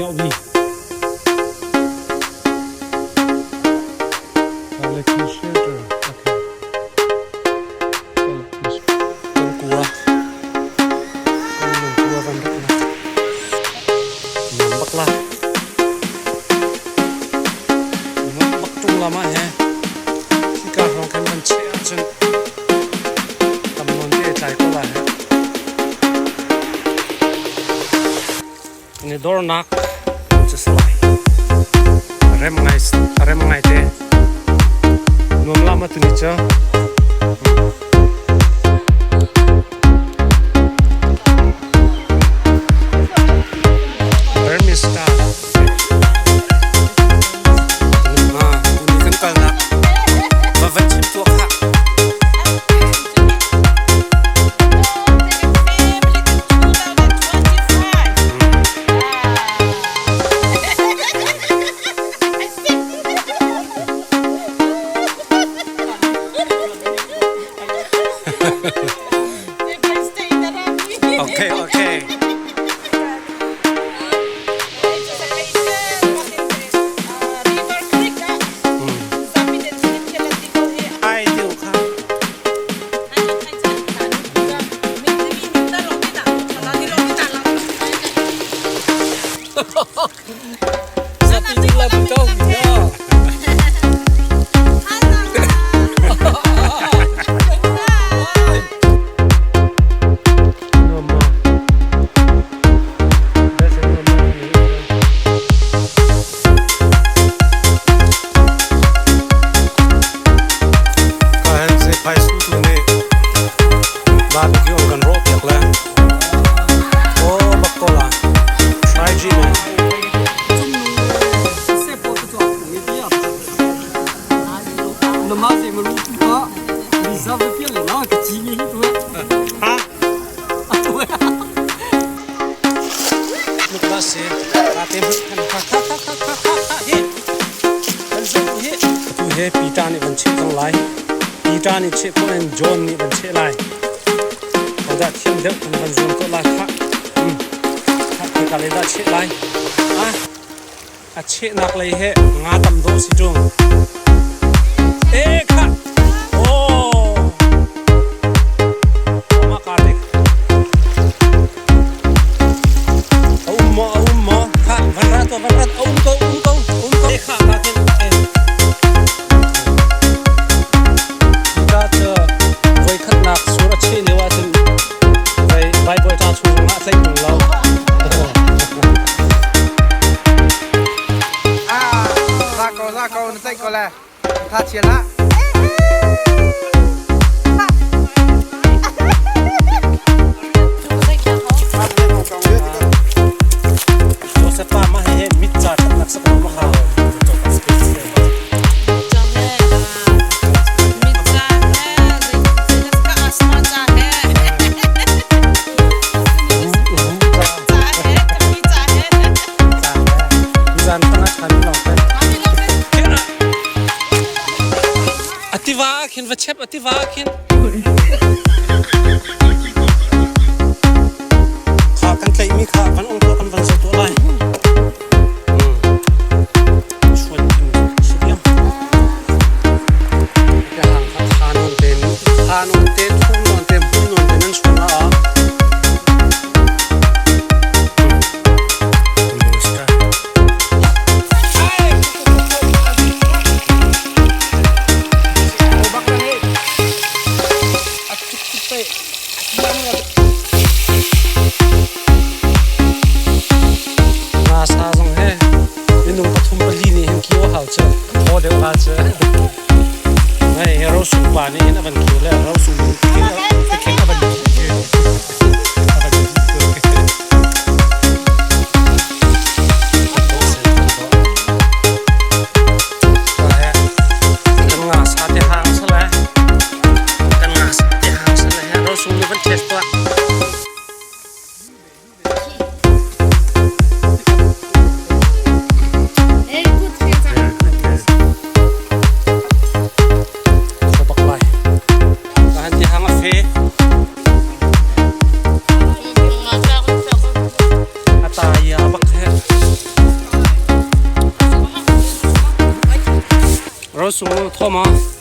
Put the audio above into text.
Yoh Bi. Quality shelter. Okay. Kan kua. Kan lung kua van rak nak. Nam bak la. Nam bak tung lama he. Hika hrawng kan van che ahcun tam nawn te tlai ko la he. Ni dornak cu si lai. Rem ngai rem ngai te. Nuam lama tuni cu. Burmese star. Tuni kan kalnak va van chim tuah khah. Okay, okay. Ai tiu kha. Barbecue an kan rawh piak le oh bak ko la try ji ne. Ha Luk ba si ka te kan kha kha kha kha kha kha kha hi kan zu hi tu he Peter nih van cheh cang lai. Peter nih cheh ko in John nih van cheh lai. Hodah thiam deuh kan van zuam ko lai khah. Khah khoi ka lei dah cheh lai. Ah a chehnak lei he nga tam dawh si ṭung. E khah. Oh. Mah ka te. A um maw a um maw khah van ra to van ra a um ko um ko um ko. E khah ka khin. Hika cu voikhatnak sur a cheh lio ahcun Bible ca chung zongah a tlaih tung lo. Ah, za ko za ko na tlaih ko le. Tha chia la. Joseph pa mah he mit ca thatnak sak ma ha. Zan tanga than long te. Ativa khin va chep ativa khin. Kha kan tlaih mi kha van ong to kan van zo to lai. Chuan kim siam. Ka hang kha tha non te tha non te thum non te hmun non te nan chuan la a. Nasa zong he minung pathum pali nih hin kio hau cu thaw deuh ha cu. Hei rosung pa nih hin a van kio le rosung khin a van kio. A van kio. Kan nga sa te hang sala. Kan nga sa te hang sala. Rosung ni van test tuah. Kho bak lai. Ka han Sung thaw ma?